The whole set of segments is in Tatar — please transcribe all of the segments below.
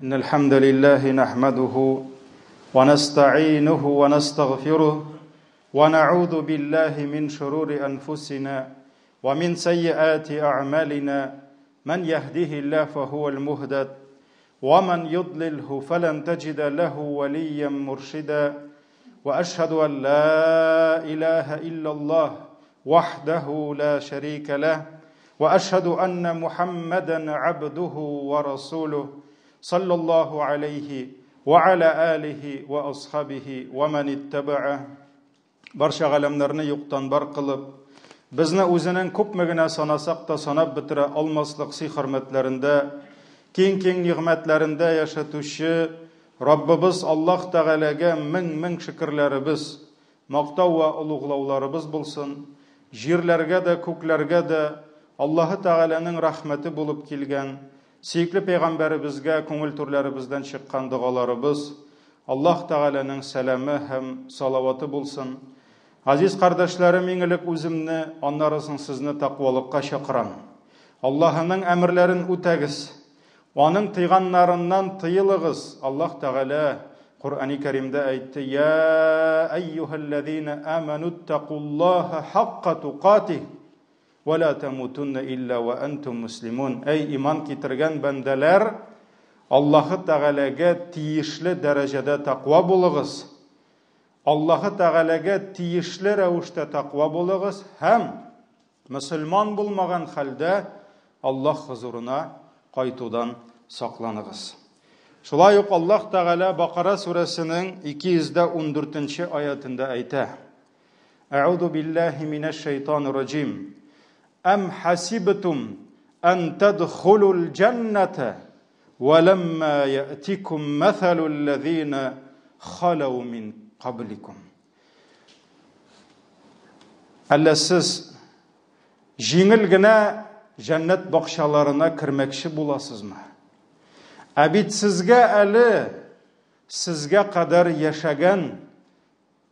إن الحمد لله نحمده ونستعينه ونستغفره ونعوذ بالله من شرور أنفسنا ومن سيئات أعمالنا من يهده الله فهو المهدد ومن يضلله فلن تجد له وليا مرشدا وأشهد أن لا إله إلا الله وحده لا شريك له وأشهد أن محمدا عبده ورسوله صلى الله عليه وعلى آله وأصحابه ومن اتبعه Барча галәмнәрне юктан бар кылып, безне үзенең күпме генә санасак та санап бетерә алмаслык сый-хөрмәтләрендә, киң-киң нигъмәтләрендә яшәтүче Раббыбыз Аллаһ Тәгаләгә мең-мең шөкерләребез, мактау вә олуглауларыбыз булсын. Җирләргә дә, күкләргә дә Аллаһы Тәгаләнең рәхмәте булып килгән сөекле пәйгамбәребезгә күңел түрләребездән чыккан догаларыбыз, Аллаһ Тәгаләнең сәламе һәм салаваты булсын. Газиз кардәшләрем, иң элек үземне, аннары соң сезне тәкъвалыкка чакырам. Аллаһының әмерләрен үтәгез. Аның тыйганнарыннан тыелыгыз. Аллаһ Тәгалә Коръәни Кәримдә әйтте: "Я әйюһәлләзина аману тәкуллаһа хакка тукатих ва ла тамутунна илля ва антум муслимун". Әй иман китергән бәндәләр, Аллаһы Тәгаләгә тиешле дәрәҗәдә тәкъва булыгыз. Аллаһы Тәгаләгә тиешле рәвештә тәкъва булыгыз һәм Мөселман булмаган хәлдә Аллаһ хозурына кайтудан сакланыгыз. Шулай ук Аллаһ Тәгалә Бакара сүрәсенең 214 аятендә әйтә. Әгъузу биллаһи минәш шайтанир раҗим. Әм хасибтум ан тадхулул җанната ва ламма яътикум мәсәлул ләзина халау мин кабликум. Әллә сез җиңел генә җәннәт бакчаларына кермәкче буласызмы? Ә бит сезгә әле сезгә кадәр яшәгән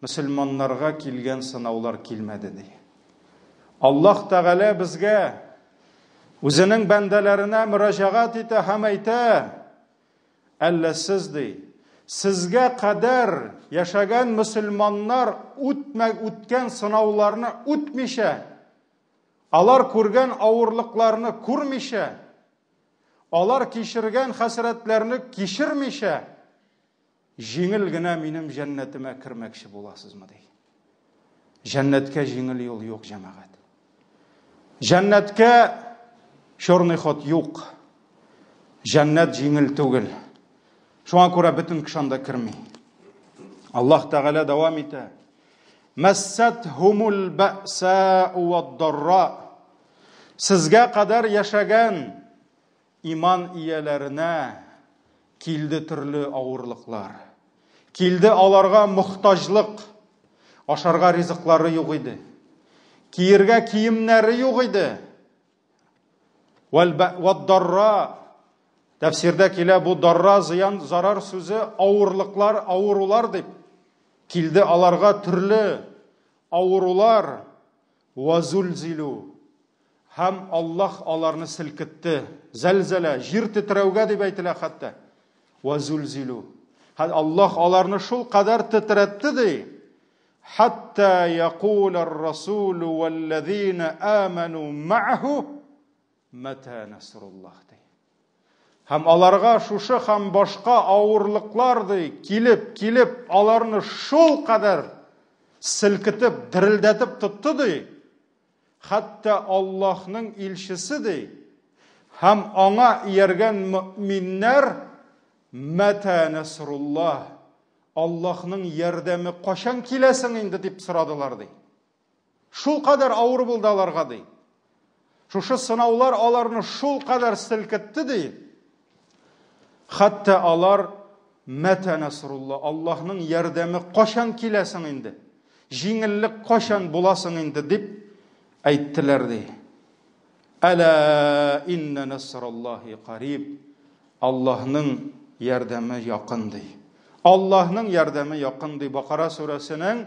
мөселманнарга килгән сынаулар килмәде ди. Аллаһ Тәгалә безгә үзенең бәндәләренә мөрәҗәгать итә һәм әйтә: Әллә сез, ди, сезгә кадәр яшәгән мөселманнар үтмә, үткән сынауларны үтмичә, алар күргән авырлыкларны күрмичә, алар кичергән хәсрәтләрне кичермичә, җиңел генә минем җәннәтемә кермәкче буласызмы, ди. Җәннәткә җиңел юл юк, җәмәгать. Җәннәткә черный ход юк. Җәннәт җиңел түгел. Шуңа күрә бөтен кеше анда керми. Аллаһ Тәгалә дәвам итә. Мәссәтһумул бәсау вад-дарра. Сезгә кадәр яшәгән Иман ияләренә килде төрле авырлыклар. Килде аларга мохтаҗлык. Ашарга ризыклары юк иде. Киергә киемнәре юк иде. Вәл-дарра тәфсирдә килә бу дарра зыян, зарар сүзе авырлыклар, авырулар дип. Килде аларга төрле авырулар. Вазулзилу Һәм Аллаһ аларны селкетте. Зәлзәлә, җир тетрәүгә дип әйтелә хәтта. Вә зүлзилу. Һәм Аллаһ аларны шул кадәр тетрәтте ди. Хәтта якулар расулу вәлләзина аману ма'аху мата насруллаһ ди. Һәм аларга шушы һәм башка авырлыклар ди, килеп, килеп, аларны шул кадәр селкетеп, дерелдәтеп тотты ди. Хәтта Аллаһның илчесе ди, һәм аңа ияргән мөэминнәр Мәтә насруллаһ, Аллаһның ярдәме кайчан килә соң инде дип сорадылар ди. Шул кадәр авыр булды аларга ди. Шушы сынаулар аларны шул кадәр селкетте ди. Хәтта алар Мәтә насрулла, Аллаһның ярдәме кайчан килә соң инде? Җиңеллек кайчан була соң инде дип әйттеләр ди. Әлә инна насраллаһи кариб. Аллаһның ярдәме якын ди. Аллаһның ярдәме якын ди. Бакара сүрәсенең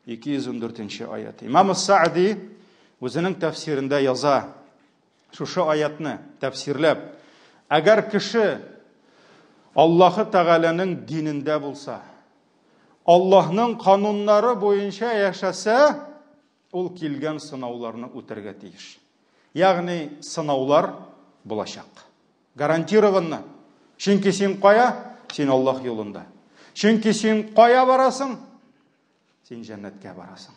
214 аяты. Имам Саади үзенең тәфсирендә яза. Шушы аятны тәфсирләп, әгәр кеше Аллаһы Тәгаләнең динендә булса, Аллаһның кануннары буенча яшәсә, ул килгән сынауларны үтәргә тиеш. Ягъни сынаулар булачак. Гарантированно. Чөнки син кая? Син Аллаһ юлында. Чөнки син кая барасың? Син җәннәткә барасың.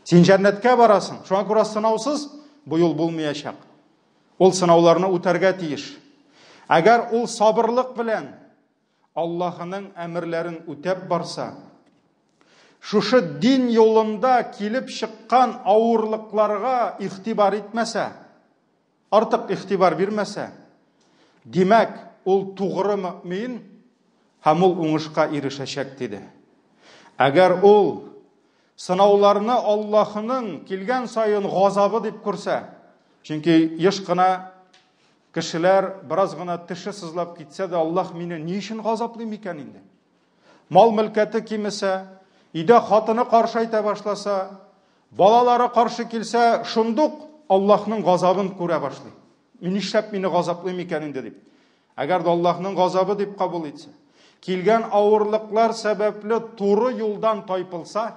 Син җәннәткә барасың. Шуңа күрә сынаусыз бу юл булмаячак. Ул сынауларны үтәргә тиеш. Әгәр ул сабырлык белән Аллаһының әмерләрен үтәп барса, шушы дин юлында килеп чыккан авырлыкларга игътибар итмәсә, артык игътибар бирмәсә, димәк, ул тугры мөэмин һәм ул уңышка ирешәчәк, диде. Әгәр ул сынауларны Аллаһының килгән саен газабы дип күрсә, чөнки еш кына кешеләр бераз гына теше сызлап китсә дә, Аллаһ мине ни өчен газаплый микән инде? Мал-мөлкәте кимесә, өйдә хатыны каршы әйтә башласа, балалары каршы килсә, шундук Аллаһның газабын күрә башлый. Мин нишләп мине газаплый микән инде дип. Әгәр дә Аллаһның газабы дип кабул итсә, килгән авырлыклар сәбәпле туры юлдан тайпылса,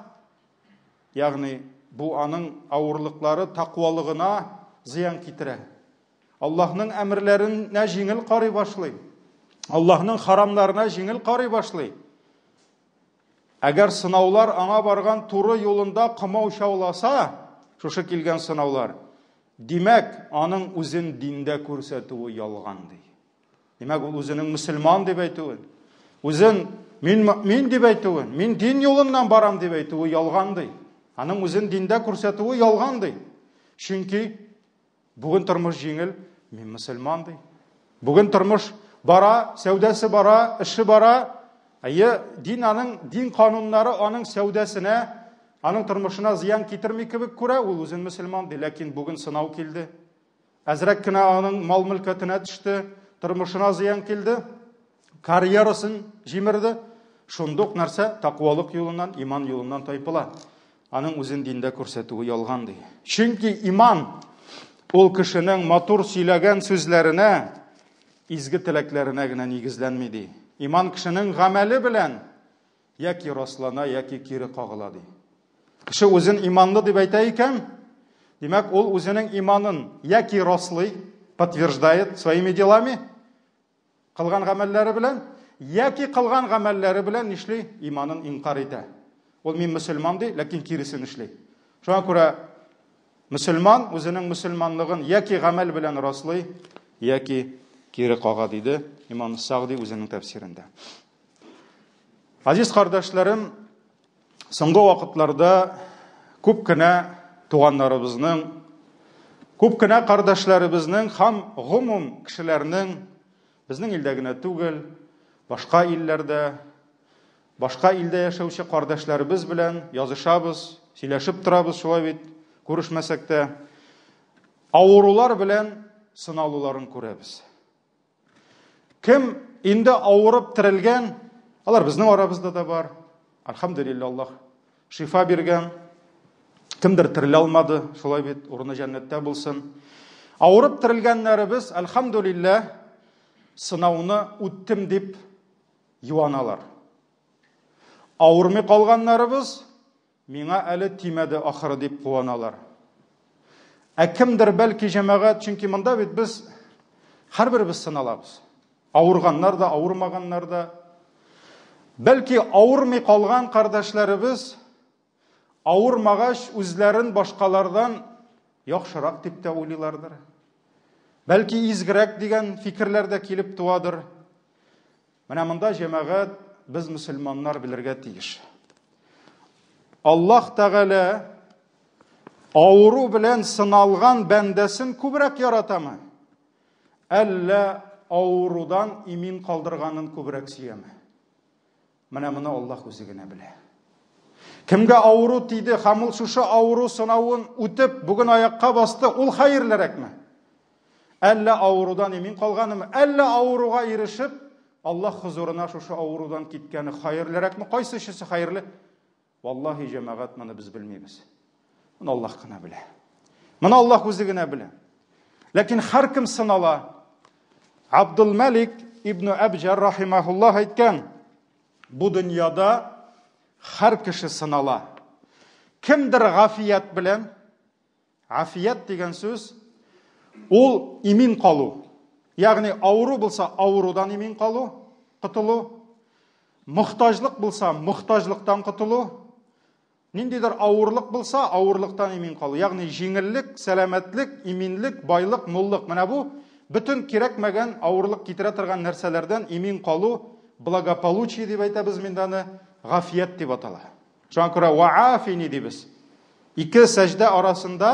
ягъни бу аның авырлыклары тәкъвалыгына зыян китерә. Аллаһның әмерләренә җиңел карый башлый. Аллаһның харамнарына җиңел карый башлый. Әгәр сынаулар аңа барган туры юлында комаучауласа, шушы килгән сынаулар, димәк, аның үзен диндә күрсәтүе ялган ди. Димәк, ул үзенең мөселман дип әйтүен, үзен мин мөмин дип әйтүен, мин дин юлыннан барам дип әйтүе ялган ди. Аның үзен диндә күрсәтүе ялган ди. Чөнки Бүген тормыш җиңел, мин мөселман ди. Бүген тормыш бара, сәүдәсе бара, эше бара. Әйе, дин аның, дин кануннары аның сәүдәсенә, аның тормышына зыян китерми кебек күрә, ул үзен мөселман ди. Ләкин бүген сынау килде. Әзрәк кенә аның мал-мөлкәтенә төште, тормышына зыян килде, карьерасын җимерде. Шундук нәрсә? Тәкъвалык юлыннан, иман юлыннан тайпыла. Аның үзен диндә күрсәтүе ялган ди. Чөнки иман ул кешенең матур сөйләгән сүзләренә, изге теләкләренә генә нигезләнми ди. Иман кешенең гамәле белән яки раслана, яки кире кагыла ди. Кеше үзен иманлы дип әйтә икән, димәк, ул үзенең иманын яки раслый, подтверждает своими делами, Кылган гамәлләре белән яки кылган гамәлләре белән нишли? Иманын инкар итә. Ул мин мөселман ди, ләкин киресен эшли. Шуңа күрә мөселман үзенең мөселманлыгын яки гамәл белән раслый, яки кире кага, диде имам Сагди үзенең тәфсирендә. Азиз кардәшләрем, соңгы вакытларда күп кенә туганнарыбызның, күп кенә кардәшләребезнең һәм гомум кешеләрнең безнең илдә генә түгел, башка илләрдә, башка илдә яшәүче кардәшләребез белән язышабыз, сөйләшеп торабыз, шулай бит, күрешмәсәк тә, авырулар белән сыналуларын күрәбез. Кем инде авырып терелгән, алар безнең арабызда да бар. Альхамдулилла, Аллаһ шифа биргән. Кемдер терелә алмады, шулай бит, урыны җәннәттә булсын. Авырып терелгәннәребез, альхамдулилла, сынауны үттем дип юаналар. Авырмый калганнарыбыз Миңа әле тимәде ахыры дип куаналар. Ә кемдер бәлки җәмәгать, чөнки монда бит без һәрберебез сыналабыз. Авырганнар да, авырмаганнар да. Бәлки авырмый калган кардәшләребез авырмагач үзләрен башкалардан яхшырак дип тә уйлыйлардыр. Бәлки изгерәк дигән фикерләр дә килеп туадыр. Менә монда җәмәгать без мөселманнар белергә тиеш. Аллаһ Тәгалә авыру белән сыналган бәндәсен күбрәк яратамы? Әллә авырудан имин калдырганын күбрәк сөяме? Менә моны Аллаһ үзе генә белә. Кемгә авыру тиде һәм ул шушы авыру сынавын үтеп, бүген аякка басты, ул хәерлерәкме? Әллә авырудан имин калганымы, әллә авыруга ирешеп, Аллаһ хозурына шушы авырудан киткәне хәерлерәкме? Кайсы өчесе хәерле? Валлаһи, җәмәгать, моны без белмибез. Моны Аллаһ кына белә. Моны Аллаһ үзе генә белә. Ләкин һәркем сынала. Абдул Малик ибн Әбҗар рахимахуллаһ әйткән, бу дөньяда һәр кеше сынала. Кемдер гафият белән, Афият дигән сүз ул имин калу. Ягъни авыру булса, авырудан имин калу, котылу. Мохтаҗлык булса, мохтаҗлыктан котылу. Ниндидер авырлык булса, авырлыктан имин калу. Ягъни җиңеллек, сәламәтлек, иминлек, байлык, муллык. Менә бу бөтен кирәкмәгән авырлык китерә торган нәрсәләрдән имин калу, благополучие дип әйтәбез мин аны, гафият дип атала. Шуңа күрә ваафини дибез. Ике сәҗдә арасында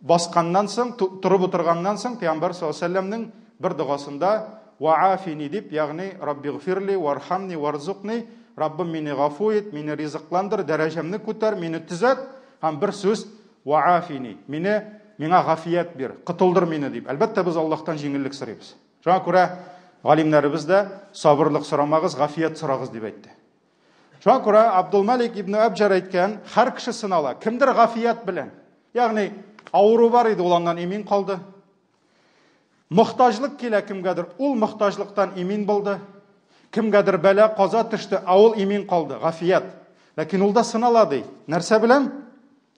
басканнан соң, торып утырганнан соң Пәйгамбәр саллаллаһу алейһи вәсәлләмнең бер догасында ваафини дип, ягъни Раббигъфирли вархамни варзукни, Раббым мине гафу ит, мине ризыкландыр, дәрәҗәмне күтәр, мине төзәт һәм бер сүз ваафини, мине миңа гафият бир, котылдыр мине дип. Әлбәттә, без Аллаһтан җиңеллек сорыйбыз. Шуңа күрә галимнәребез дә сабырлык сорамагыз, гафият сорагыз дип әйтте. Шуңа күрә Абдулмалик ибн Әбҗар әйткән, һәр кеше сынала. Кемдер гафият белән. Ягъни авыру бар иде, ул аннан имин калды. Мохтаҗлык килә кемгәдер, ул мохтаҗлыктан имин булды. Кемгәдер бәла, каза төште, ә ул имин калды, гафият. Ләкин ул да сынала ди. Нәрсә белән?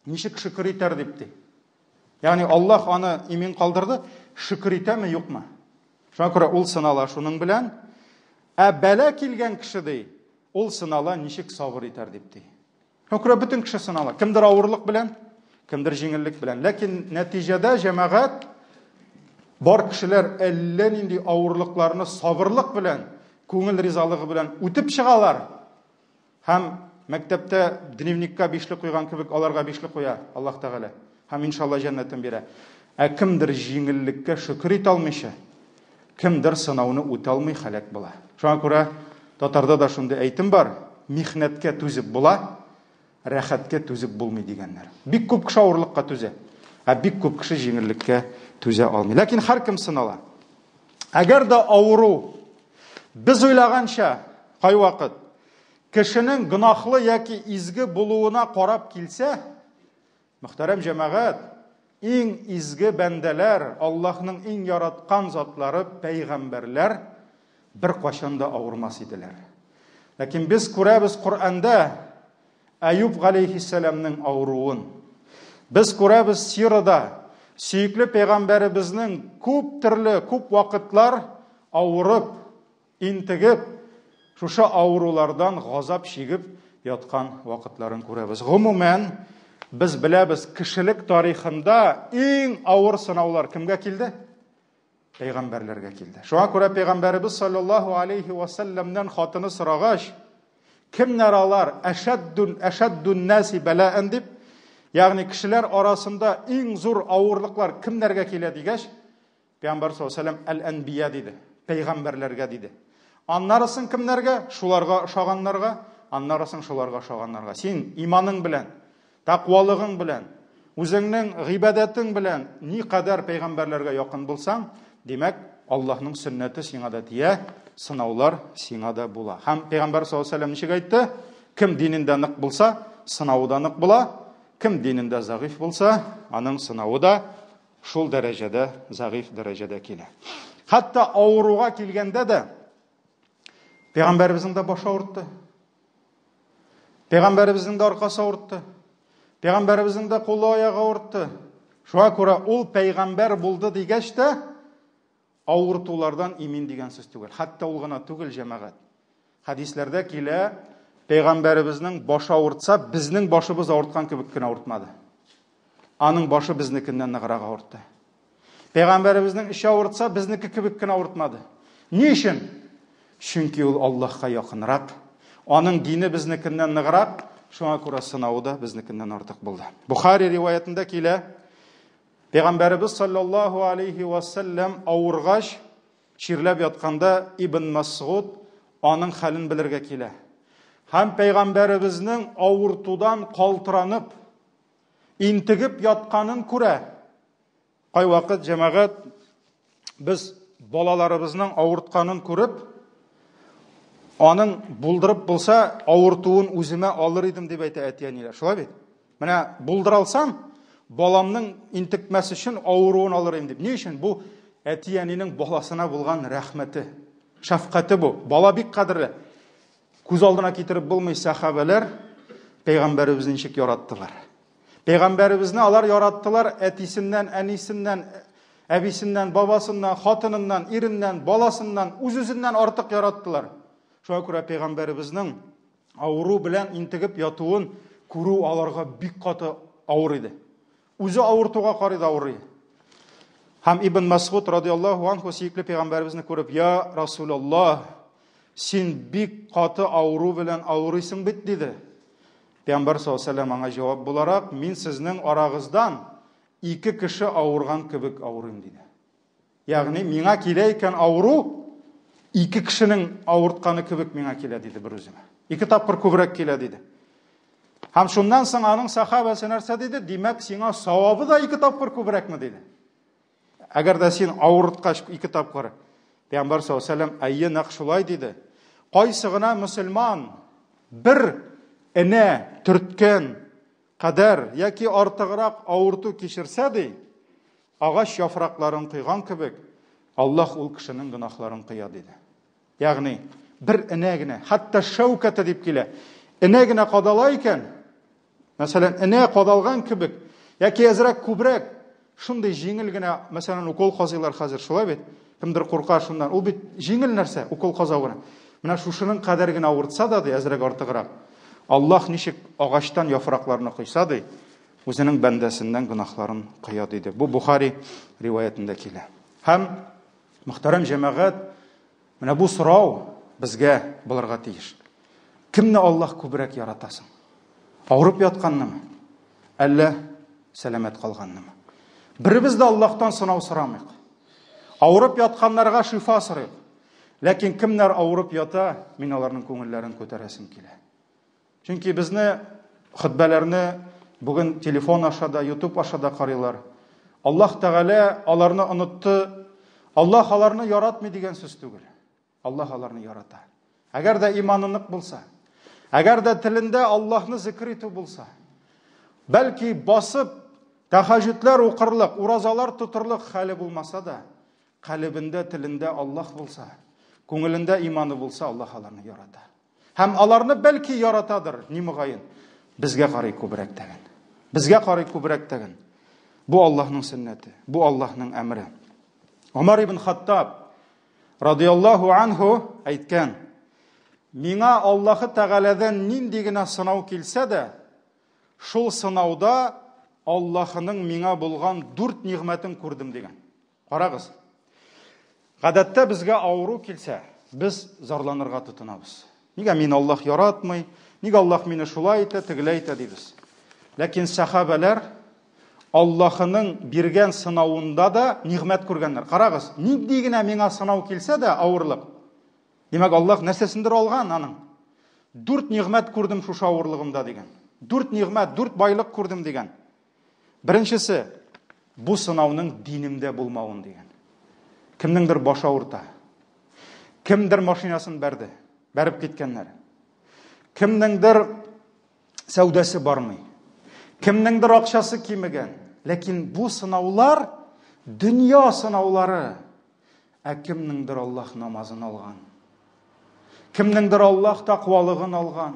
Ничек шөкер итәр дип ди. Ягъни Аллаһ аны имин калдырды, шөкер итәме, юкмы? Шуңа күрә ул сынала шуның белән. Ә бәла килгән кеше ди, ул сынала ничек сабыр итәр дип ди. Шуңа күрә бөтен кеше сынала. Кемдер авырлык белән, кемдер җиңеллек белән. Ләкин нәтиҗәдә җәмәгать бар кешеләр әллә нинди авырлыкларны сабырлык белән, күңел ризалыгы белән үтеп чыгалар. Һәм мәктәптә дневникка бишле куйган кебек аларга бишле куя Аллаһ Тәгалә. Һәм иншалла җәннәтен бирә. Ә кемдер җиңеллеккә шөкер итә алмыйча, кемдер сынауны үтә алмый һәлак була. Шуңа күрә татарда да шундый әйтем бар, михнәткә түзеп була, рәхәткә түзеп булмый дигәннәр. Бик күп кеше авырлыкка түзә, ә бик күп кеше җиңеллеккә түзә алмый. Ләкин һәркем сынала. Әгәр дә авыру без уйлаганча кайвакыт кешенең гөнаһлы яки изге булуына карап килсә, мөхтәрәм җәмәгать, иң изге бәндәләр, Аллаһның иң яраткан затлары, пәйгамбәрләр беркайчан да авырмас иделәр. Ләкин без күрәбез Коръәндә Әюб галәйһиссәламнең авыруын. Без күрәбез сирада сөекле пәйгамбәребезнең күп төрле, күп вакытлар авырып, интегеп, шушы авырулардан газап чигеп яткан вакытларын күрәбез. Гомумән, без беләбез, кешелек тарихында иң авыр сынаулар кемгә килде? Пәйгамбәрләргә килде. Шуңа күрә пәйгамбәребез саллаллаһу алейхи ва сәлләмнән хатыны сорагач, кемнәр алар әшәддун әшәддун наси бәлаән дип, ягъни кешеләр арасында иң зур авырлыклар кемнәргә килә дигәч, пәйгамбәр саллаллаһу алейхи ва сәлләм әл-әнбия диде, пәйгамбәрләргә диде. Аннары соң кемнәргә? Шуларга ошаганнарга, аннары соң шуларга ошаганнарга. Син иманың белән Тәкъвалыгың белән, үзеңнең гыйбадәтең белән никадәр пәйгамбәрләргә якын булсаң, димәк, Аллаһның сөннәте сиңа да тия, сынаулар сиңа да була. Һәм пәйгамбәр саллаллаһу алейһи вәсәлләм ничек әйтте? Кем динендә нык булса, сынавы да нык була. Кем динендә зәгыйфь булса, аның сынавы да шул дәрәҗәдә, зәгыйфь дәрәҗәдә килә. Хәтта авыруга килгәндә дә пәйгамбәребезнең дә башы авыртты. Пәйгамбәребезнең дә аркасы авыртты. Пәйгамбәребезнең дә кулы аягы авыртты. Шуңа күрә ул пәйгамбәр булды дигәч тә, авыртулардан имин дигән сүз түгел. Хәтта ул гына түгел, җәмәгать. Хәдисләрдә килә, пәйгамбәребезнең башы авыртса, безнең башыбыз авырткан кебек кенә авыртмады. Аның башы безнекеннән ныграк авыртты. Пәйгамбәребезнең эче авыртса, безнеке кебек кенә авыртмады. Ни өчен? Чөнки ул Аллаһка якынрак. Аның дине безнекеннән ныграк, шуңа күрә сынавы да безнекеннән артык булды. Бухари риваятында килә, Пәйгамбәребез саллаллаһу алейхи ва саллям авыргач, чирләп ятканда Ибн Масгуд аның хәлен белергә килә. Һәм пәйгамбәребезнең авыртудан калтыранып, интегеп ятканын күрә. Кайвакыт җәмәгать без балаларыбызның авыртканын күреп, аның булдырып булса, авыртуын үземә алыр идем дип әйтә әти-әниләр. Шулай бит? Менә булдыра алсам, баламның интекмәс өчен авыруын алыр идем дип. Ни өчен? Бу әти-әнинең баласына булган рәхмәте. Шәфкате бу. Бала бик кадерле. Күз алдына китереп булмый сәхабәләр пәйгамбәребезне ничек яраттылар. Пәйгамбәребезне алар яраттылар әтисеннән, әнисеннән, әбисеннән, бабасыннан, хатыныннан, иреннән, баласыннан, үз-үзеннән артык яраттылар. Шуңа күрә пәйгамбәребезнең авыру белән интегеп ятуын күрү аларга бик каты авыр иде. Үзе авыртуга карый да авырый. Һәм Ибн Масгуд радиаллаһу анху сөекле пәйгамбәребезне күреп, "Я Расулаллаһ, син бик каты авыру белән авырыйсың бит", диде. Пәйгамбәр саллаллаһу алейһи аңа җавап буларак, "Мин сезнең арагыздан ике кеше авырган кебек авырыйм", диде. Ягъни миңа килә икән авыру, ике кешенең авыртканы кебек миңа килә, диде бер үземә. Ике тапкыр күбрәк килә, диде. Һәм шуннан соң аның сахабасы нәрсә диде? Димәк, сиңа савабы да ике тапкыр күбрәкме, диде. Әгәр дә син авырткач ике тапкыр, Пәйгамбәр саллаллаһу алейһи вәсәлләм, әйе, нәкъ шулай диде. Кайсы гына мөселман бер энә төрткән кадәр яки артыграк авырту кичерсә, ди, агач яфракларын койган кебек, Аллаһ ул кешенең гөнаһларын коя, диде. Ягъни, бер энә генә, хәтта шәүкәте дип килә. Энә генә кадала икән, мәсәлән, энә кадалган кебек, яки әзрәк күбрәк, шундый җиңел генә, мәсәлән, укол казыйлар хәзер, шулай бит? Кемдер курка шуннан. Ул бит җиңел нәрсә, укол казау гына. Менә шушының кадәр генә авыртса да, ди, әзрәк артыграк. Аллаһ ничек агачтан яфракларны койса, ди, үзенең бәндәсеннән гөнаһларын коя, диде. Бу Бухари риваятендә килә. Һәм мөхтәрәм җәмәгать, менә бу сорау безгә булырга тиеш. Кемне Аллаһ күбрәк яратасың? Авырып ятканнымы? Әллә сәламәт калганнымы? Беребез дә Аллаһтан сынау сорамыйк. Авырып ятканнарга шифа сорыйк. Ләкин кемнәр авырып ята, мин аларның күңелләрен күтәрәсем килә. Чөнки безне хөтбәләрне бүген телефон аша да, YouTube аша да карыйлар. Аллаһ Тәгалә аларны онытты. Аллаһ аларны яратмый дигән сүз түгел. Аллаһ аларны ярата. Әгәр дә иманы нык булса, әгәр дә телендә Аллаһны зикр итү булса, бәлки басып тәһәҗҗүдләр укырлык, уразалар тотырлык хәле булмаса да, калебендә, телендә Аллаһ булса, күңелендә иманы булса, Аллаһ аларны ярата. Һәм аларны бәлки яратадыр, ни мөгаен. Безгә карый күбрәк тәген. Безгә карый күбрәк тәген. Бу Аллаһның сөннәте, бу Аллаһның әмре. Умар ибн Хаттаб радиаллаһу анху әйткән: Миңа Аллаһы Тәгаләдән нинди генә сынау килсә дә, шул сынауда Аллаһының миңа булган дүрт нигъмәтен күрдем дигән. Карагыз. Гадәттә безгә авыру килсә, без зарланырга тотынабыз. Нигә мине Аллаһ яратмый? Нигә Аллаһ мине шулай итә, тегеләй итә дибез. Ләкин сәхабәләр Аллаһының биргән сынавында да нигъмәт күргәннәр. Карагыз, нинди генә миңа сынау килсә дә, авырлык. Димәк, Аллаһ нәрсәсендер алган аның. Дүрт нигъмәт күрдем шушы авырлыгымда дигән. Дүрт нигъмәт, дүрт байлык күрдем дигән. Беренчесе, бу сынауның динемдә булмавын дигән. Кемнеңдер башы авырта. Кемдер машинасын бәрде, бәреп киткәннәр. Кемнеңдер сәүдәсе бармый. Кемнеңдер акчасы кимегән. Ләкин бу сынаулар дөнья сынаулары. Ә кемнеңдер Аллаһ намазын алган. Кемнеңдер Аллаһ тәкъвалыгын алган.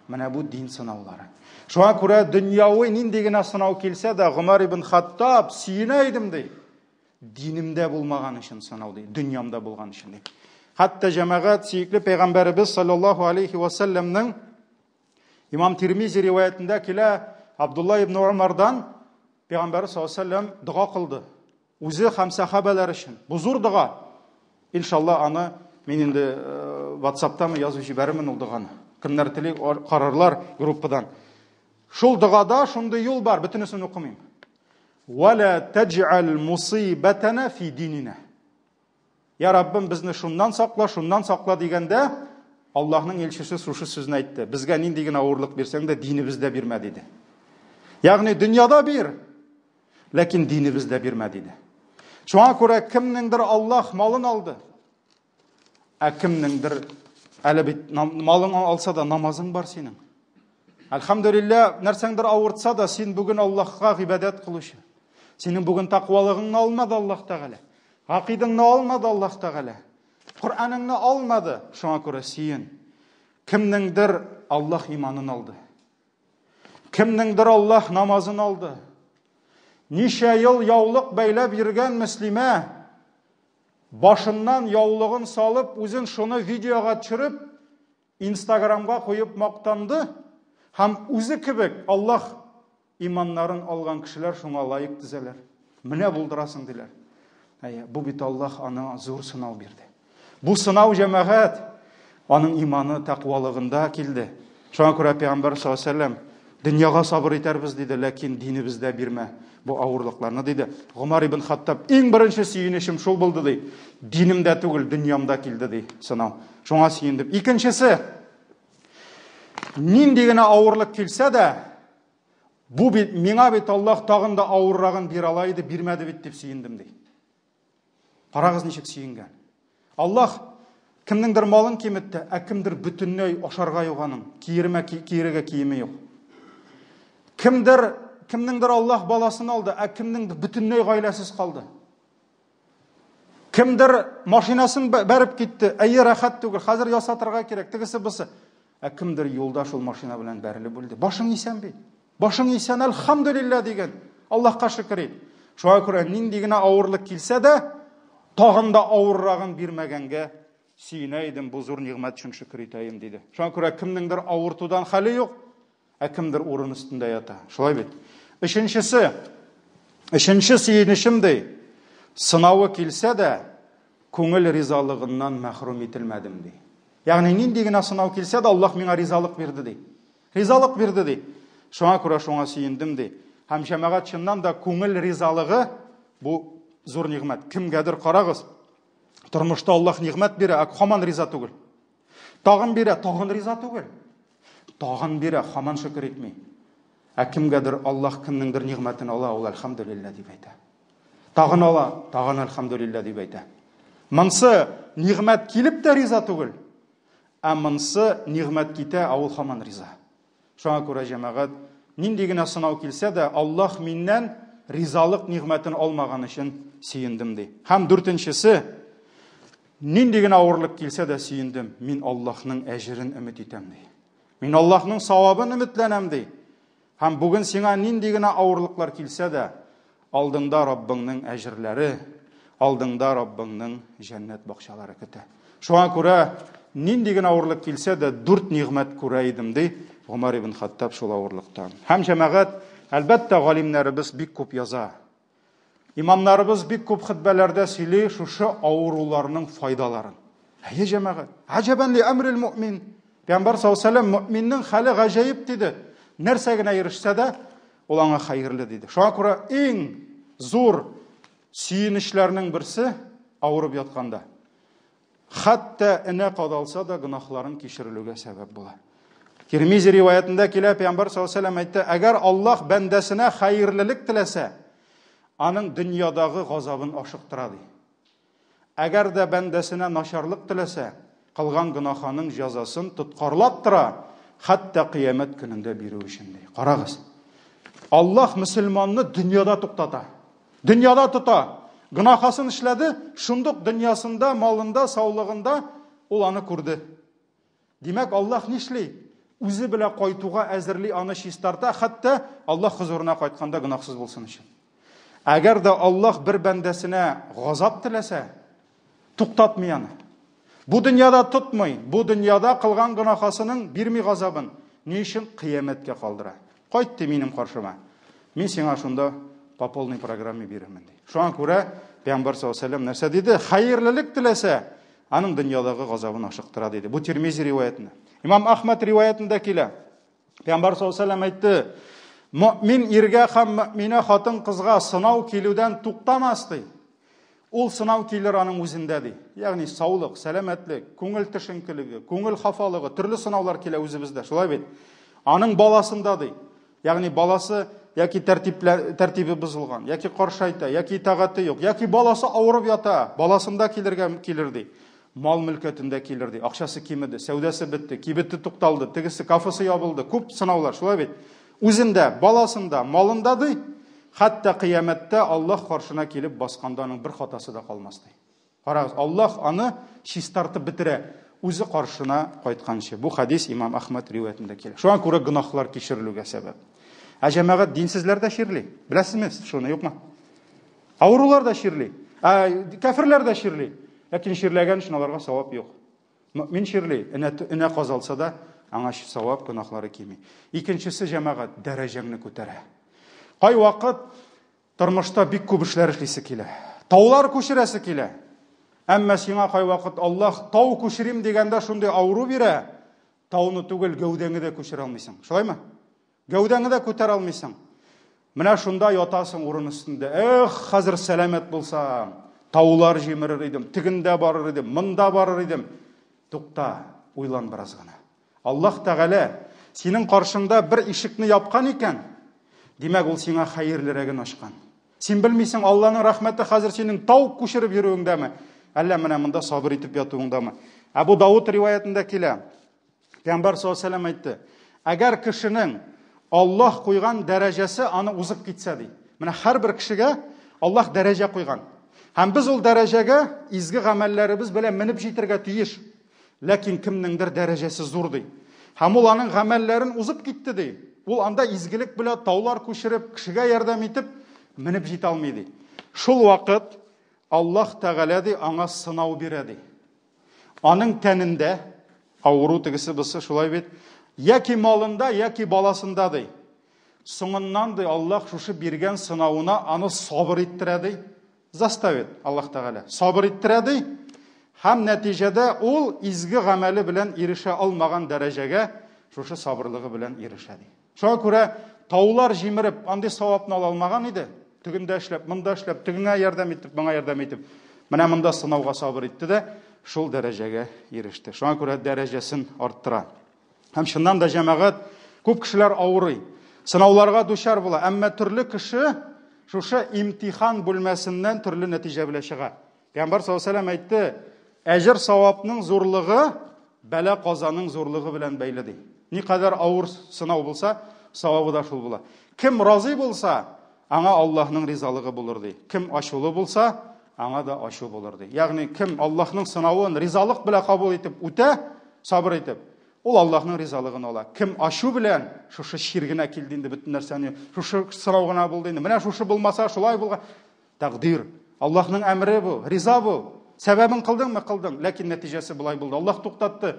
Менә бу дин сынаулары. Шуңа күрә дөньяви нинди генә сынау килсә дә, Гомәр ибн Хаттаб сөенә идем ди. Динемдә булмаган өчен сынау ди, дөньямда булган өчен ди. Хәтта җәмәгать сөекле пәйгамбәребез саллаллаһу алейхи ва сәлләмнең Имам Тирмизи риваятендә килә Абдулла ибн Умардан пәйгамбәр саллаллаһу алейхи ва сәлләм дога кылды. Үзе һәм сәхабәләр өчен. Бу зур дога. Иншалла аны мин инде э, WhatsApp-тамы язып җибәрермен ул доганы. Кемнәр тели карарлар группадан. Шул догада шундый юл бар, бөтенесен укымыйм. Вала таҗ'ал мусибатана фи динина. Я Раббым, безне шуннан сакла, шуннан сакла дигәндә, Аллаһның илчесе шушы сүзне әйтте. Безгә нинди генә авырлык бирсәң дә, динебездә бирмә диде. Ягъни дөньяда бир, Ләкин динебездә бирмә диде. Шуңа күрә кемнеңдер Аллаһ малын алды. Ә кемнеңдер әле бит малың алса да намазың бар синең. Әлхәмдүлилләһ, нәрсәңдер авыртса да, син бүген Аллаһка гыйбадәт кылучы. Синең бүген тәкъвалыгыңны алмады Аллаһ Тәгалә. Гакыйдаңны алмады Аллаһ Тәгалә. Коръәнеңне алмады, шуңа күрә сөен. Кемнеңдер Аллаһ иманын алды. Кемнеңдер Аллаһ намазын алды. Ничә ел яулык бәйләп йөргән мөслимә башыннан яулыгын салып, үзен шуны видеога төшереп, Инстаграмга куеп мактанды һәм үзе кебек Аллаһ иманнарын алган кешеләр шуңа лайк тезәләр. Менә булдырасың диләр. Әйе, бу бит Аллаһ аны зур сынау бирде. Бу сынау җәмәгать аның иманы тәкъвалыгында килде. Шуңа күрә Пәйгамбәр саллаллаһу алейһи вәсәлләм дөньяга сабыр итәрбез диде, ләкин динебездә бирмә бу авырлыкларны диде. Гомар ибн Хаттаб иң беренче сөенечем шул булды ди. Динемдә түгел, дөньямда килде ди сынау. Шуңа сөендем. Икенчесе, нинди генә авырлык килсә дә, бу бит миңа бит Аллаһ тагын да авыррагын бирә ала иде, бирмәде бит дип сөендем ди. Карагыз ничек сөенгән. Аллаһ кемнеңдер малын киметте, ә кемдер бөтенләй ашарга юк аның, киермә киерергә киеме юк. Кемдер, кемнеңдер Аллаһ баласын алды, ә кемнеңдер бөтенләй гаиләсез калды. Кемдер машинасын бәреп китте, әйе, рәхәт түгел, хәзер ясатырга кирәк, тегесе бусы. Ә кемдер юлда шул машина белән бәрелеп үлде. Башың исән бит. Башың исән, әлхәмдүлилләһ диген. Аллаһка шөкер ит. Шуңа күрә нинди генә авырлык килсә дә, тагын да авыррагын бирмәгәнгә сөенә идем, бу зур нигъмәт өчен шөкер итәем, диде. Шуңа күрә кемнеңдер авыртудан хәле юк, ә кемдер урын өстендә ята. Шулай бит. Өченчесе, өченче сөенечем ди, сынавы килсә дә, күңел ризалыгыннан мәхрүм ителмәдем ди. Ягъни нинди генә сынау килсә дә, Аллаһ миңа ризалык бирде ди. Ризалык бирде ди. Шуңа күрә шуңа сөендем ди. Һәм җәмәгать чыннан да күңел ризалыгы бу зур нигъмәт. Кемгәдер карагыз, тормышта Аллаһ нигъмәт бирә, ә һаман риза түгел. Тагын бирә, тагын риза түгел. Тагын бирә, һаман шөкер итми. Ә кемгәдер Аллаһ кемнеңдер нигъмәтен ала, ул әлхәмдүлилләһ дип әйтә. Тагын ала, тагын әлхәмдүлилләһ дип әйтә. Монсы нигъмәт килеп тә риза түгел. Ә монсы нигъмәт китә, ә ул һаман риза. Шуңа күрә җәмәгать, нинди генә сынау килсә дә, Аллаһ миннән ризалык нигъмәтен алмаган өчен сөендем ди. Һәм дүртенчесе, нинди генә авырлык килсә дә сөендем, мин Аллаһның әҗерен өмет итәм ди. Мин Аллаһның савабын өметләнәм ди. Һәм бүген сиңа нинди генә авырлыклар килсә дә, алдыңда Раббыңның әҗерләре, алдыңда Раббыңның җәннәт бакчалары көтә. Шуңа күрә нинди генә авырлык килсә дә, дүрт нигъмәт күрә идем, ди Гомәр ибн Хаттаб шул авырлыктан. Һәм җәмәгать, әлбәттә, галимнәребез бик күп яза. Имамнарыбыз бик күп хөтбәләрдә сөйли шушы авыруларның файдаларын. Әйе, җәмәгать. Аҗабан ли әмрил муъмин. Пәйгамбәр саллаллаһу алейһи вәсәлләм мөминнең хәле гаҗәеп диде. Нәрсә генә ирешсә дә, ул аңа хәерле диде. Шуңа күрә иң зур сөенечләрнең берсе авырып ятканда. Хәтта энә кадалса да гөнаһларың кичерелүгә сәбәп була. Тирмизи риваятендә килә, Пәйгамбәр саллаллаһу алейһи вәсәлләм әйтте, әгәр Аллаһ бәндәсенә хәерлелек теләсә, аның дөньядагы газабын ашыктыра ди. Әгәр дә бәндәсенә начарлык теләсә, кылган гөнаһының җәзасын тоткарлап тора, хәтта кыямәт көнендә бирү өчен ди. Карагыз. Аллаһ мөселманны дөньяда туктата. Дөньяда тота. Гөнаһасын эшләде, шундук дөньясында, малында, саулыгында ул аны күрде. Димәк, Аллаһ нишли? Үзе белә кайтуга әзерли, аны чистарта, хәтта Аллаһ хозурына кайтканда гөнаһсыз булсын өчен. Әгәр дә Аллаһ бер бәндәсенә газап теләсә, туктатмый аны. Бу дөньяда тотмый, бу дөньяда кылган гөнаһасының бирми газабын. Ни өчен кыямәткә калдыра? Кайт ди минем каршыма. Мин сиңа шунда по полной программе бирермен ди. Шуңа күрә Пәйгамбәр саллаллаһу алейһи вәсәлләм нәрсә диде? Хәерлелек теләсә, аның дөньядагы газабын ашыктыра диде. Бу Тирмизи риваятендә. Имам Ахмад риваятендә килә. Пәйгамбәр саллаллаһу алейһи вәсәлләм әйтте: Мөмин иргә һәм мөминә хатын-кызга сынау килүдән туктамас ди. Ул сынау килер аның үзендә ди. Ягъни саулык, сәламәтлек, күңел төшенкелеге, күңел хафалыгы, төрле сынаулар килә үзебездә, шулай бит? Аның баласында ди. Ягъни баласы яки тәртипләр тәртибе бозылган, яки каршы әйтә, яки итагате юк, яки баласы авырып ята, баласында килергә килер ди. Мал мөлкәтендә килер ди. Акчасы кимеде, сәүдәсе бетте, кибете тукталды, тегесе кафесы ябылды. Күп сынаулар, шулай бит? Үзендә, баласында, малында ди, хәтта кыямәттә Аллаһ каршына килеп басканда аның бер хатасы да калмас ди. Карагыз, Аллаһ аны чистартып бетерә, үзе каршына кайтканчы. Бу хадис имам Әхмәд риваятендә килә. Шуңа күрә гөнаһлар кичерелүгә сәбәп. Ә җәмәгать динсезләр дә чирли. Беләсезме шуны, юкмы? Авырулар да чирли. Ә кәферләр дә чирли. Ләкин чирләгән өчен аларга савап юк. Мөмин чирли, энә, энә казалса да, аңа савап, гөнаһлары кими. Икенчесе җәмәгать дәрәҗәңне күтәрә. Кайвакыт тормышта бик күп эшләр эшлисе килә. Таулар күчерәсе килә. Әмма сиңа кайвакыт Аллаһ тау күчерим дигәндә шундый авыру бирә, тауны түгел, гәүдәңне дә күчерә алмыйсың. Шулаймы? Гәүдәңне дә күтәрә алмыйсың. Менә шунда ятасың урын өстендә. Эх, хәзер сәламәт булсам, таулар җимерер идем, тегендә барыр идем, монда барыр идем. Тукта, уйлан бераз гына. Аллаһ Тәгалә синең каршыңда бер ишекне япкан икән, димәк, ул сиңа хәерлерәген ачкан. Син белмисең, Алланың рәхмәте хәзер синең тау күчереп йөрүеңдәме, әллә менә монда сабыр итеп ятуыңдамы? Әбу Дауд риваятендә килә. Пәйгамбәр саллаллаһу алейһи әйтте, әгәр кешенең Аллаһ куйган дәрәҗәсе аны узып китсә ди. Менә һәрбер кешегә Аллаһ дәрәҗә куйган. Һәм без ул дәрәҗәгә изге гамәлләребез белән менеп җитәргә тиеш. Ләкин кемнеңдер дәрәҗәсе зур ди. Һәм ул аның гамәлләрен узып китте ди. Ул анда изгелек белән таулар күчереп, кешегә ярдәм итеп менеп җитә алмый ди. Шул вакыт Аллаһ Тәгалә ди аңа сынау бирә ди. Аның тәнендә авыру тегесе бусы шулай бит, яки малында, яки баласында ди. Соңыннан ди Аллаһ шушы биргән сынавына аны сабыр иттерә ди. Заставит Аллаһ Тәгалә. Сабыр иттерә ди. Һәм нәтиҗәдә ул изге гамәле белән ирешә алмаган дәрәҗәгә шушы сабырлыгы белән ирешә ди. Шуңа күрә таулар җимереп, андый савапны ала алмаган иде. Тегендә эшләп, монда эшләп, тегеңә ярдәм итеп, моңа ярдәм итеп. Менә монда сынауга сабыр итте дә, шул дәрәҗәгә иреште. Шуңа күрә дәрәҗәсен арттыра. Һәм чыннан да җәмәгать, күп кешеләр авырый, сынауларга дучар була, әмма төрле кеше шушы имтихан бүлмәсеннән төрле нәтиҗә белән чыга. Пәйгамбәр саллаллаһу алейһи әйтте, әҗер савапның зурлыгы бәла казаның зурлыгы белән бәйле ди. Никадәр авыр сынау булса, савабы да шул була. Кем разый булса, аңа Аллаһның ризалыгы булыр ди. Кем ачулы булса, аңа да ачу булыр ди. Ягъни кем Аллаһның сынавын ризалык белән кабул итеп үтә, сабыр итеп, ул Аллаһның ризалыгын ала. Кем ачу белән, шушы чир генә килде инде бөтен нәрсәне, шушы сынау гына булды инде. Менә шушы булмаса, шулай булган. Тәкъдир. Аллаһның әмере бу. Риза бул. Сәбәбен кылдыңмы? Кылдың. Ләкин нәтиҗәсе болай булды. Аллаһ туктатты.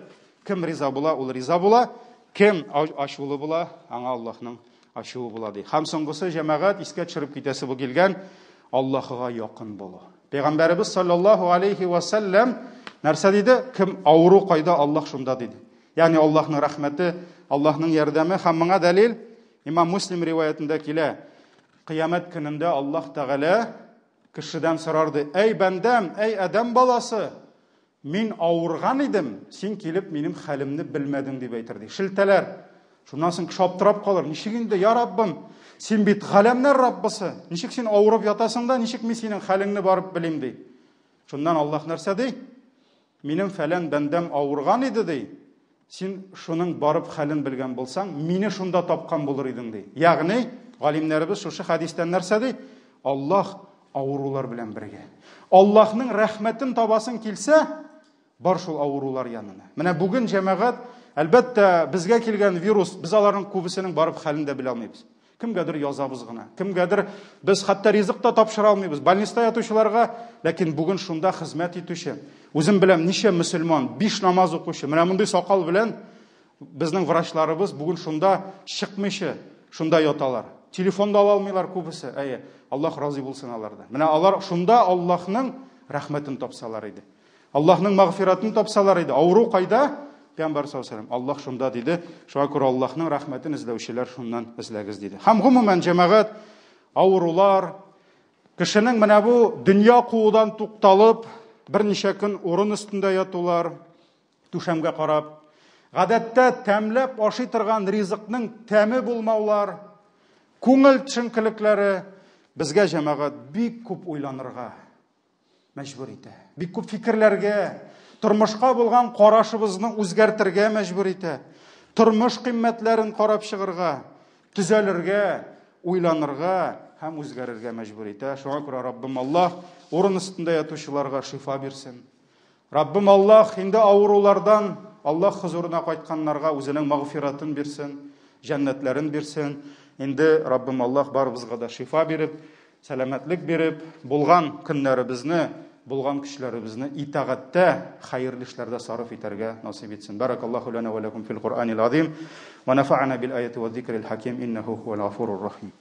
Кем риза була, ул риза була. Кем ачулы була, аңа Аллаһның ачуы була ди. Һәм соңгысы җәмәгать искә төшереп китәсе бу килгән Аллаһыга якын булу. Пәйгамбәребез саллаллаһу алейхи ва саллям нәрсә диде? Кем авыру кайда, Аллаһ шунда диде. Ягъни Аллаһның рәхмәте, Аллаһның ярдәме һәм моңа дәлил Имам Муслим риваятендә килә. Кыямәт көнендә Аллаһ Тәгалә кешедән сорар ди, Әй бәндәм, әй адәм баласы, мин авырган идем, син килеп минем хәлемне белмәдең дип әйтер ди. Шелтәләр. Шуннан соң кеше аптырап калыр. Ничек инде, я Раббым, син бит галәмнәр Раббысы. Ничек син авырып ятасың да, ничек мин синең хәлеңне барып белим ди. Шуннан Аллаһ нәрсә ди? Минем фәлән бәндәм авырган иде, ди, син шуның барып хәлен белгән булсаң, мине шунда тапкан булыр идең, ди. Ягъни, галимнәребез шушы хәдистән нәрсә ди? Аллаһ авырулар белән бергә. Аллаһның рәхмәтен табасың килсә, бар шул авырулар янына. Менә бүген җәмәгать, әлбәттә, безгә килгән вирус, без аларның күбесенең барып хәлен дә белә алмыйбыз. Кемгәдер язабыз гына. Кемгәдер без хәтта ризык та тапшыра алмыйбыз. Больниста ятучыларга, ләкин бүген шунда хезмәт итүче, үзем беләм ничә мөселман, биш намаз укучы, менә мондый сакал белән безнең врачларыбыз бүген шунда чыкмыйча, шунда яталар. Телефон да ала алмыйлар күбесе. Әйе, Аллаһ разый булсын алардан. Менә алар шунда Аллаһның рәхмәтен тапсалар иде. Аллаһның мәгъфиратын тапсалар иде. Авыру кайда? Пәйгамбәр саллаллаһу алейһи Аллаһ шунда диде. Шуңа күрә Аллаһның рәхмәтен эзләүчеләр шуннан эзләгез диде. Һәм гомумән җәмәгать авырулар кешенең менә бу дөнья куудан тукталып, берничә көн урын өстендә ятулар, түшәмгә карап, гадәттә тәмләп ашый торган ризыкның тәме булмаулар, күңел төшенкелекләре безгә җәмәгать бик күп уйланырга мәҗбүр итә. Бик күп фикерләргә, тормышка булган карашыбызны үзгәртергә мәҗбүр итә. Тормыш кыйммәтләрен карап чыгырга, төзәлергә, уйланырга һәм үзгәрергә мәҗбүр итә. Шуңа күрә Раббым Аллаһ урын өстендә ятучыларга шифа бирсен. Раббым Аллаһ инде авырулардан Аллаһ хозурына кайтканнарга үзенең мәгъфиратын бирсен, җәннәтләрен бирсен. Инде Раббым Аллаһ барыбызга да шифа биреп, сәламәтлек биреп, булган көннәребезне, булган көчләребезне итагатьтә, хәерле эшләрдә сарыф итәргә насыйп итсен. Баракаллаху лана ва лакум фил Кур'анил азим ва нафa'ана бил аяти ва зикрил хаким иннаху хуал гафурур рахим.